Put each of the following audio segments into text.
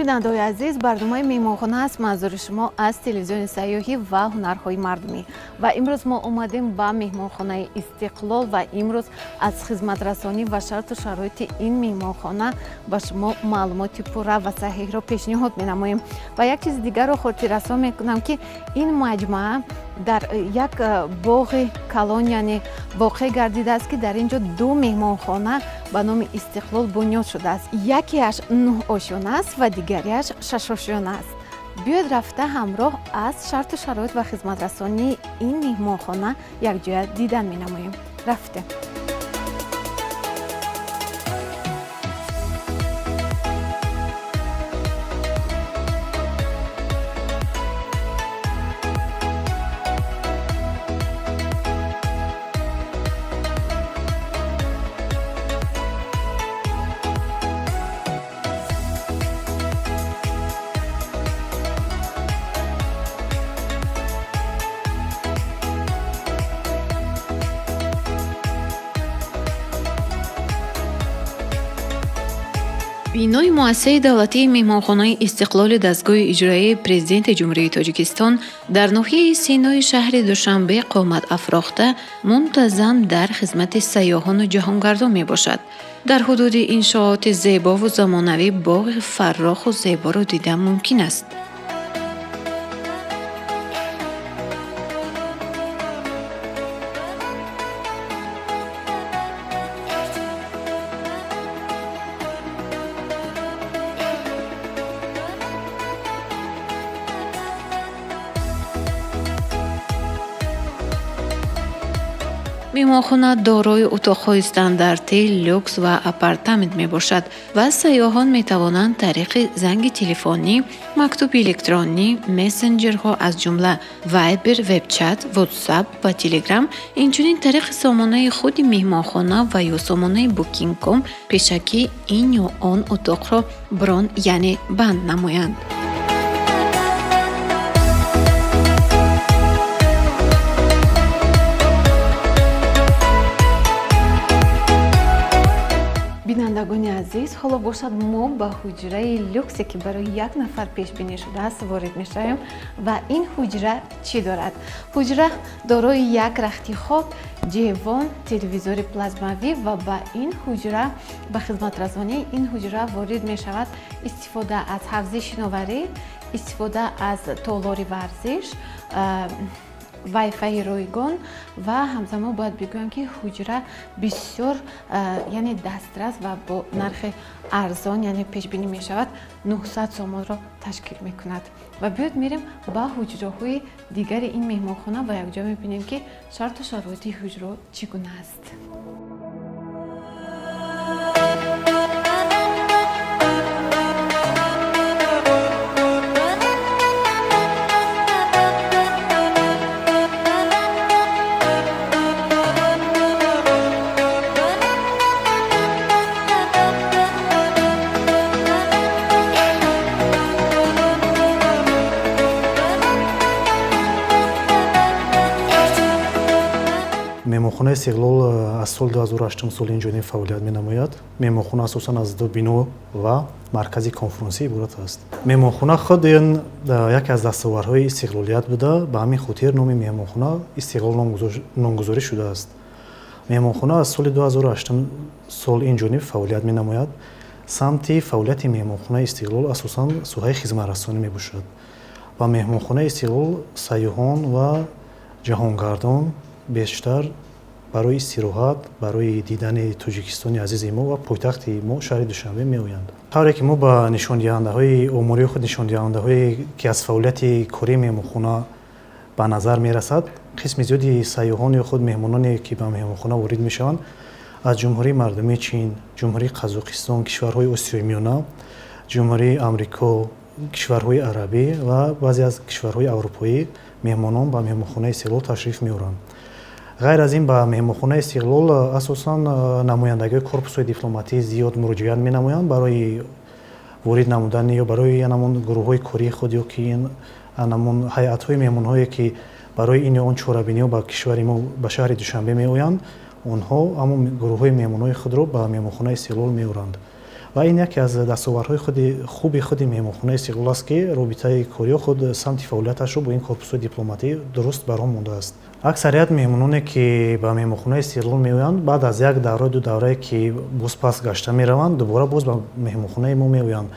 Бинандаҳои азиз, барномаи меҳмонхона аст манзури шумо аз телевизиони сайёҳӣ ва ҳунарҳои мардумӣ. Ва имрӯз мо омадем ба меҳмонхонаи Истиқлол ва имрӯз аз хизматрасонӣ ва шарту шароити ин меҳмонхона ба шумо маълумоти пурра ва саҳеҳро пешниҳод менамоем. Ва як чизи дигарро хотиррасон мекунам, ки ин маҷмаа дар як боғи калон, яъне воқеъ гардидааст, ки дар ин ҷо ду меҳмонхона ба номи Истиқлол бунёд шудааст. Якеаш нӯҳ ошёна аст ва дигариаш шашошёна аст. Биёед, рафта ҳамроҳ аз шарту шароит ва хизматрасонии ин меҳмонхона якҷоя дидан менамоем. Рафтем. Бинои муассисаи давлатии меҳмонхонаи Истиқлоли дастгоҳи иҷроияи Президенти Ҷумҳурии Тоҷикистон дар ноҳияи Синои шаҳри Душанбе қомат афрохта, мунтазам дар хизмати сайёҳону ҷаҳонгардон мебошад. Дар ҳудуди иншооти зебову замонавӣ боғи фарроху зеборо дидан мумкин аст. Меҳмонхона дорои утоқҳои стандартӣ, люкс ва апартамент мебошад ва сайёҳон метавонанд тариқи занги телефонӣ, мактуби электронӣ, мессенҷерҳо, аз ҷумла Вайбер, вебчат, Ватсап ва Телеграм, инчунин тариқи сомонаи худи меҳмонхона ва ё сомонаи Booking.com пешакӣ ин ё он утоқро бронь, яъне банд намоянд. Бинандагони азиз, ҳоло бошад, мо ба ҳуҷраи люксе, ки барои як нафар пешбинӣ шудааст, ворид мешавем. Ва ин ҳуҷра чӣ дорад? Ҳуҷра дорои як рахти хоб, ҷевон, телевизори плазмавӣ ва ба ин ҳуҷра, ба хизматрасонии ин ҳуҷра ворид мешавад истифода аз ҳавзи шиноварӣ, истифода аз толори варзиш, вайфайи ройгон. Ва ҳамзамон бояд бигӯям, ки ҳуҷра бисёр, яъне дастрас ва бо нархи арзон, яъне пешбинӣ мешавад, 900 сомонро ташкил мекунад. Ва биёед, мерем ба ҳуҷраҳои дигари ин меҳмонхона ва якҷо мебинем, ки шарту шароити ҳуҷраҳо чӣ гуна аст. Меҳмонхонаи Истиқлол аз соли 2008 соли инҷониб фаъолият менамояд. Меҳмонхона асосан аз ду бино ва маркази конфронсӣ иборат аст. Меҳмонхона худ ин яке аз дастовардҳои истиқлолият буда, ба ҳамин хотир номи меҳмонхона Истиқлол номгузорӣ шудааст. Меҳмонхона аз соли 2008 сол инҷониб фаъолият менамояд. Самти фаъолияти меҳмонхонаи Истиқлол асосан соҳаи хизматрасонӣ мебошад. Ба меҳмонхонаи Истиқлол сайёҳон ва ҷаҳонгардон бештар барои истироҳат, барои дидани Тоҷикистони азизи мо ва пойтахти мо, шаҳри Душанбе, меоянд. Тавре ки мо ба нишондиҳандаҳои омории худ, нишондиҳандаҳое ки аз фаъолияти кории меҳмонхона ба назар мерасад, қисми зиёди сайёҳон ё худ меҳмононе, ки ба меҳмонхона ворид мешаванд, аз Ҷумҳурии Мардумии Чин, Ҷумҳурии Қазоқистон, кишварҳои Осиёи Миёна, Ҷумҳурии Амрико, кишварҳои арабӣ ва баъзе аз кишварҳои аврупоӣ меҳмонон ба меҳмонхонаи Истиқлол ташриф меоранд. Ғайр аз ин, ба меҳмонхонаи Истиқлол асосан намояндагиҳои корпусҳои дипломатӣ зиёд муроҷиат менамоянд барои ворид намудани ё барои ҳамон гурӯҳҳои кории худ ё ки ҳамон ҳайатҳои меҳмонҳое, ки барои ин ё он чорабиниҳо ба кишвари мо, ба шаҳри Душанбе меоянд. Онҳо ҳамон гурӯҳҳои меҳмонҳои худро ба меҳмонхонаи Истиқлол меоранд. Ва ин яке аз дастовардҳои худи хуби худи меҳмонхонаи Истиқлол аст, ки робитаи кориё худ самти фаъолияташро бо ин корпусҳои дипломатӣ дуруст бар он мондааст. Аксарият меҳмононе, ки ба меҳмонхонаи Истиқлол меоянд, баъд аз як давра, ду даврае, ки боз пас гашта мераванд, дубора боз ба меҳмонхонаи мо меоянд.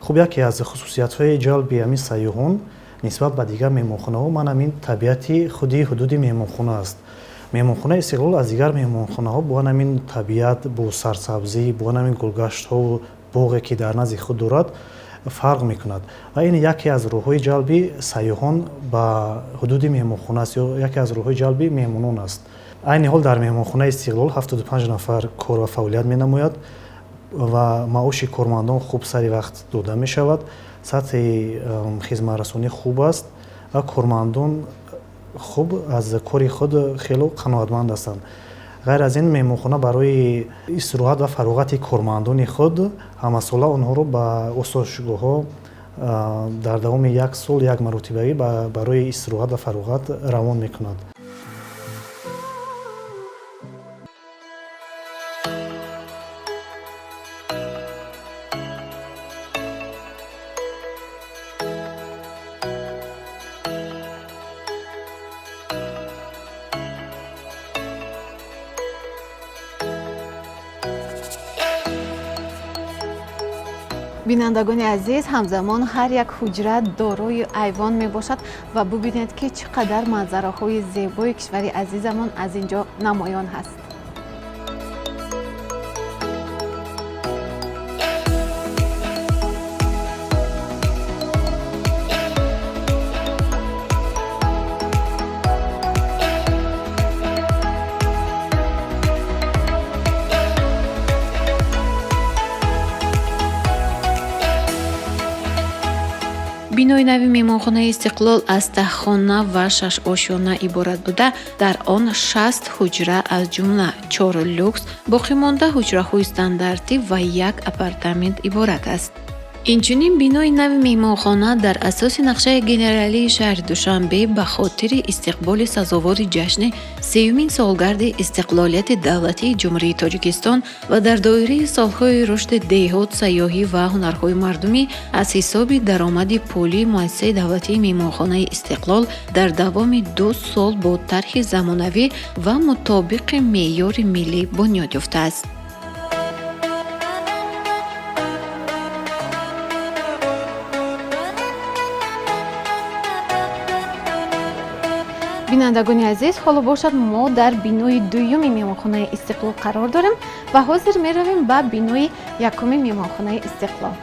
Хуб, яке аз хусусиятҳои ҷалби ҳамин сайёҳон нисбат ба дигар меҳмонхонаҳо ман ҳамин табиати худи ҳудуди меҳмонхона аст. Меҳмонхонаи Истиқлол аз дигар меҳмонхонаҳо бо ҳамин табиат, бо сарсабзӣ, бо ҳамин гулгаштҳову боғе, ки дар назди худ дорад, фарқ мекунад. Ва ин яке аз роҳҳои ҷалби сайёҳон ба ҳудуди меҳмонхона аст ё яке аз роҳҳои ҷалби меҳмонон аст. Айни ҳол дар меҳмонхонаи Истиқлол 75 нафар кор ва фаъолият менамояд ва маоши кормандон хуб сари вақт дода мешавад. Сатҳи хизматрасонӣ хуб аст ва кормандон хуб аз кори худ хело қаноатманд ҳастанд. Ғайр аз ин, меҳмонхона барои истироҳат ва фароғати кормандони худ ҳамасола онҳоро ба осоишгоҳҳо дар давоми як сол як маротибагӣ барои истироҳат ва фароғат равон мекунад. Бинандагони азиз, ҳамзамон ҳар як ҳуҷра дорои айвон мебошад ва бубинед, ки чӣ қадар манзараҳои зебои кишвари азизамон аз ин ҷо намоён ҳаст. Бинои нави меҳмонхонаи Истиқлол аз 10 хона ва шаш ошёна иборат буда, дар он 60 ҳуҷра, аз ҷумла чор люкс, боқимонда ҳуҷраҳои стандартӣ ва як апартамент иборат аст. Инчунин, бинои нави меҳмонхона дар асоси нақшаи генералии шаҳри Душанбе ба хотири истиқболи сазовори ҷашни сеюмин солгарди истиқлолияти давлатии Ҷумҳурии Тоҷикистон ва дар доираи солҳои рушди деҳот, сайёҳӣ ва ҳунарҳои мардумӣ аз ҳисоби даромади пулии муассисаи давлатии меҳмонхонаи Истиқлол дар давоми 2 сол бо тарҳи замонавӣ ва мутобиқи меъёри миллӣ бунёд ёфтааст. Бинандагони азиз, ҳоло бошад, мо дар бинои дуюми меҳмонхонаи Истиқлол қарор дорем ва ҳозир меравем ба бинои якуми меҳмонхонаи Истиқлол.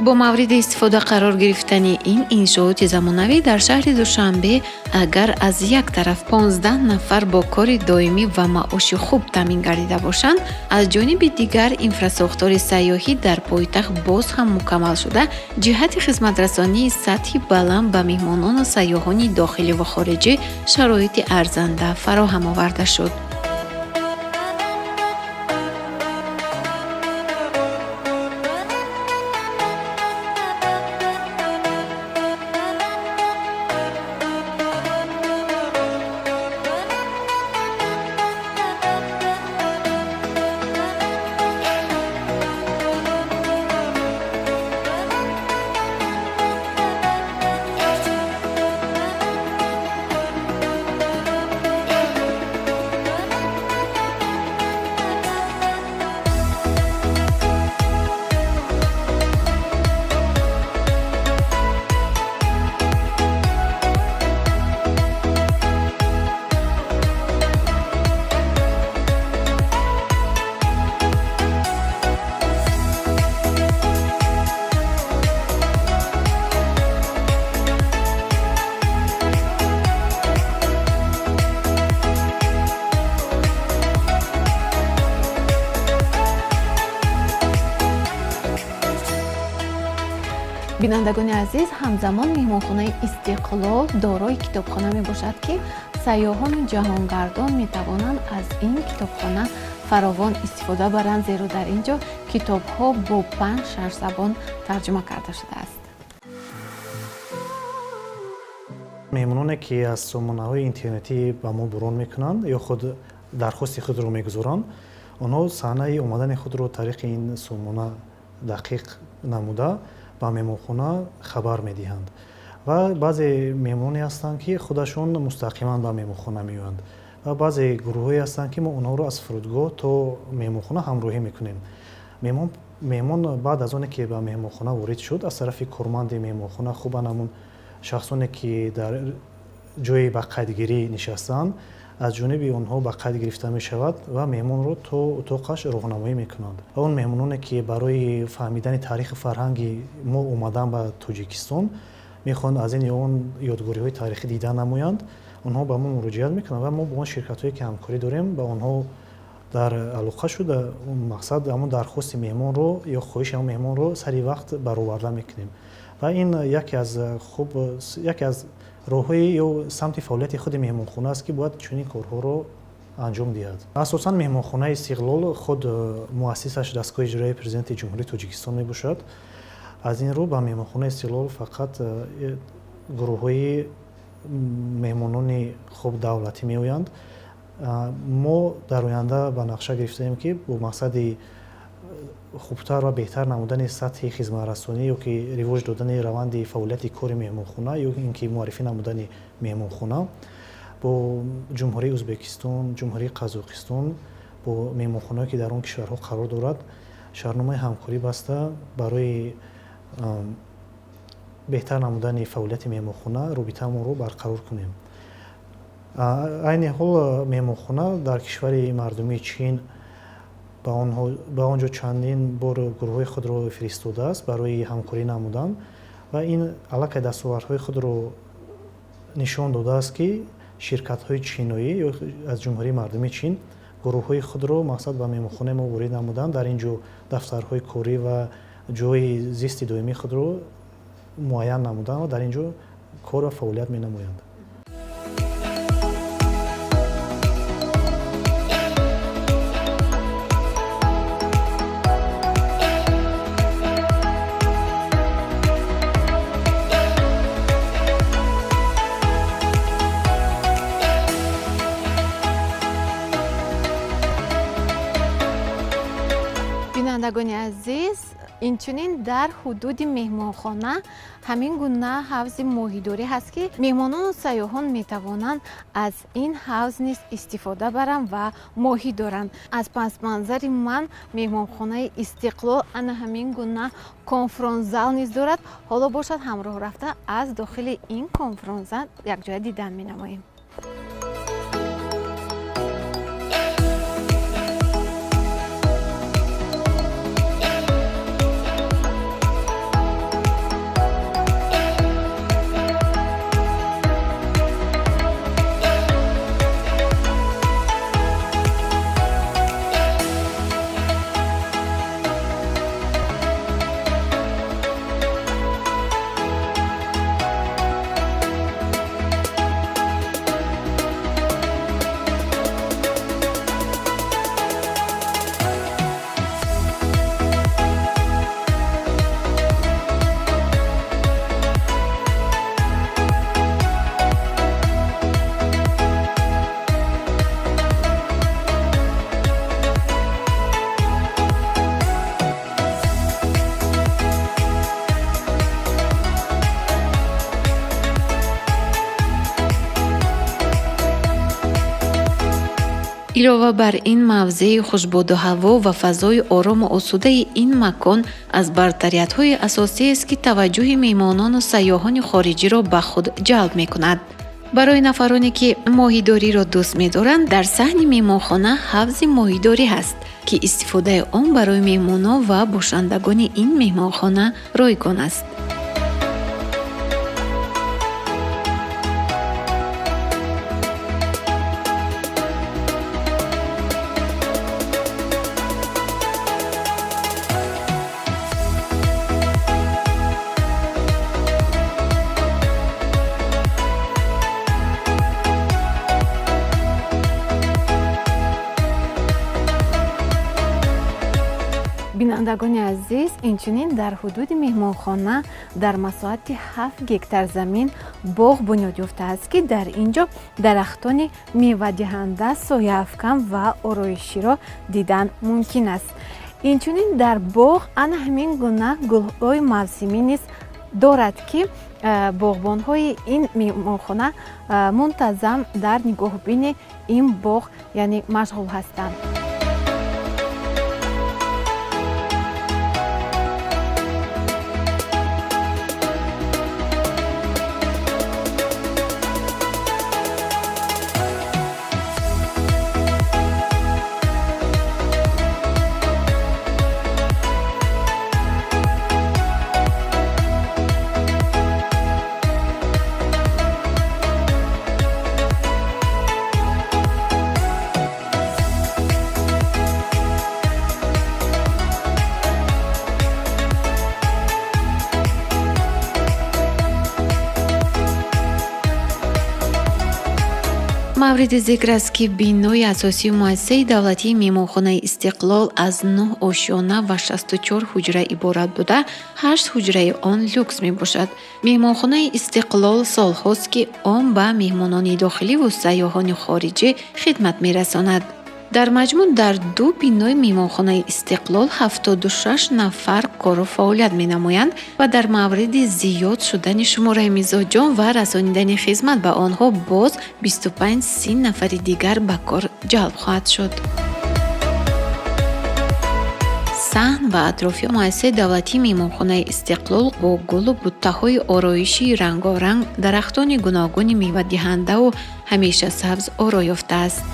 Бо мавриди истифода қарор гирифтани ин иншооти замонавӣ дар шаҳри Душанбе, агар аз як тараф 15 нафар бо кори доимӣ ва маоши хуб таъмин гардида бошанд, аз ҷониби дигар инфрасохтори сайёҳӣ дар пойтахт боз ҳам мукаммал шуда, ҷиҳати хизматрасонии сатҳи баланд ба меҳмонону сайёҳони дохилӣ ва хориҷӣ шароити арзанда фароҳам оварда шуд. Бинандагони азиз, ҳамзамон меҳмонхонаи Истиқлол дорои китобхона мебошад, ки сайёҳону ҷаҳонгардон метавонанд аз ин китобхона фаровон истифода баранд, зеро дар ин ҷо китобҳо бо панҷ шаш забон тарҷума карда шудааст. Меҳмононе, ки аз сомонаҳои интернетӣ ба мо бурон мекунанд ё худ дархости худро мегузоранд, онҳо саҳнаи омадани худро тариқи ин сомона дақиқ намуда ба меҳмонхона хабар медиҳанд. Ва баъзе меҳмононе ҳастанд, ки худашон мустақиман ба меҳмонхона меоянд, ва баъзе гурӯҳҳое ҳастанд, ки мо онҳоро аз фурудгоҳ то меҳмонхона ҳамроҳӣ мекунем. Меҳмон баъд аз оне ки ба меҳмонхона ворид шуд, аз тарафи корманди меҳмонхона, хубан ҳамун шахсоне, ки дар ҷои ба қайдгирӣ нишастаанд, аз ҷониби онҳо ба қайд гирифта мешавад ва меҳмонро то утоқаш роҳнамоӣ мекунанд. Ва он меҳмононе, ки барои фаҳмидани таъриху фарҳанги мо омадан ба Тоҷикистон мехоҳанд аз ин ё он ёдгориҳои таърихӣ дида намоянд, онҳо ба мо муроҷиат мекунанд ва мо бо он ширкатҳое, ки ҳамкорӣ дорем, ба онҳо дар алоқа шуда, мақсад ҳамон дархости меҳмонро ё хоҳиши ҳамон меҳмонро сари вақт бароварда мекунем. Ва ин яке аз хуб, яке аз роҳҳои ё самти фаъолияти худи меҳмонхона аст, ки бояд чунин корҳоро анҷом диҳад. Асосан меҳмонхонаи Истиқлол худ муассисаш дастгоҳи иҷроияи Президенти Ҷумҳурии Тоҷикистон мебошад. Аз ин рӯ ба меҳмонхонаи Истиқлол фақат гурӯҳҳои меҳмонони хуб давлатӣ меоянд. Мо дар оянда ба нақша гирифтаем, ки бо мақсади хубтар ва беҳтар намудани сатҳи хизматрасонӣ ё ки ривоҷ додани раванди фаъолияти кори меҳмонхона ё ин ки муаррифӣ намудани меҳмонхона бо Ҷумҳурии Ӯзбекистон, Ҷумҳурии Қазоқистон, бо меҳмонхонаҳое, ки дар он кишварҳо қарор дорад, шартномаи ҳамкорӣ баста, барои беҳтар намудани фаъолияти меҳмонхона робитаамонро барқарор кунем. Айни ҳол меҳмонхона дар кишвари мардумии Чин ба он ҷо чандин бор гурӯҳҳои худро фиристодааст барои ҳамкорӣ намудан ва ин аллакай дастовардҳои худро нишон додааст, ки ширкатҳои чиноӣ ё аз Ҷумҳурии мардумии Чин гурӯҳҳои худро мақсад ба меҳмонхонаи мо ворид намуданд, дар ин ҷо дафтарҳои корӣ ва ҷои зисти доимии худро муайян намуданд ва дар ин ҷо кор ва фаъолият менамоянд. Бинандагони азиз, инчунин дар ҳудуди меҳмонхона ҳамин гуна ҳавзи моҳидорӣ ҳаст, ки меҳмонону сайёҳон метавонанд аз ин ҳавз низ истифода баранд ва моҳӣ доранд. Аз пасманзари ман меҳмонхонаи Истиқлол ана ҳамин гуна конфронсзал низ дорад. Ҳоло бошад, ҳамроҳ рафта аз дохили ин конфронсзал якҷоя дидан менамоем. Илова бар ин, мавзеи хушбоду ҳаво ва фазои орому осудаи ин макон аз бартариятҳои асосиест, ки таваҷҷӯҳи меҳмонону сайёҳони хориҷиро ба худ ҷалб мекунад. Барои нафароне, ки моҳидориро дӯст медоранд, дар саҳни меҳмонхона ҳавзи моҳидорӣ ҳаст, ки истифодаи он барои меҳмонон ва бошандагони ин меҳмонхона ройгон аст. Бинандагони азиз, инчунин дар ҳудуди меҳмонхона дар масоҳати 7 гектар замин боғ бунёд ёфтааст, ки дар ин ҷо дарахтони мевадиҳанда, сояафкан ва ороиширо дидан мумкин аст. Инчунин дар боғ ана ҳамин гуна гулҳои мавсимӣ низ дорад, ки боғбонҳои ин меҳмонхона мунтазам дар нигоҳубини ин боғ, яъне, машғул ҳастанд. Мавриди зикр аст, ки бинои асосии муассисаи давлатии меҳмонхонаи Истиқлол аз 9 ошёна ва 64 ҳуҷра иборат буда, 8 ҳуҷраи он люкс мебошад. Меҳмонхонаи Истиқлол солҳост, ки он ба меҳмонони дохиливу сайёҳони хориҷӣ хидмат мерасонад. Дар маҷмӯъ дар ду бинои меҳмонхонаи Истиқлол 76 нафар кору фаъолият менамоянд ва дар мавриди зиёд шудани шумораи мизоҷон ва расонидани хизмат ба онҳо боз 25-30 нафари дигар ба кор ҷалб хоҳад шуд. Саҳн ва атрофи муассисаи давлатии меҳмонхонаи Истиқлол бо гулу буттаҳои ороишии рангоранг, дарахтони гуногуни мевадиҳандаву ҳамеша сабз оро ёфтааст.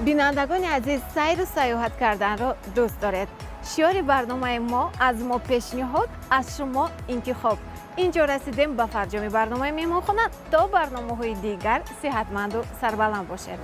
Бинандагони азиз, сайру сайёҳат карданро дӯст доред. Шиёри барномаи мо: аз мо пешниҳод, аз шумо интихоб. Инҷо расидем ба фарҷоми барномаи меҳмонхона. То барномаҳои дигар сиҳатманду сарбаланд бошед.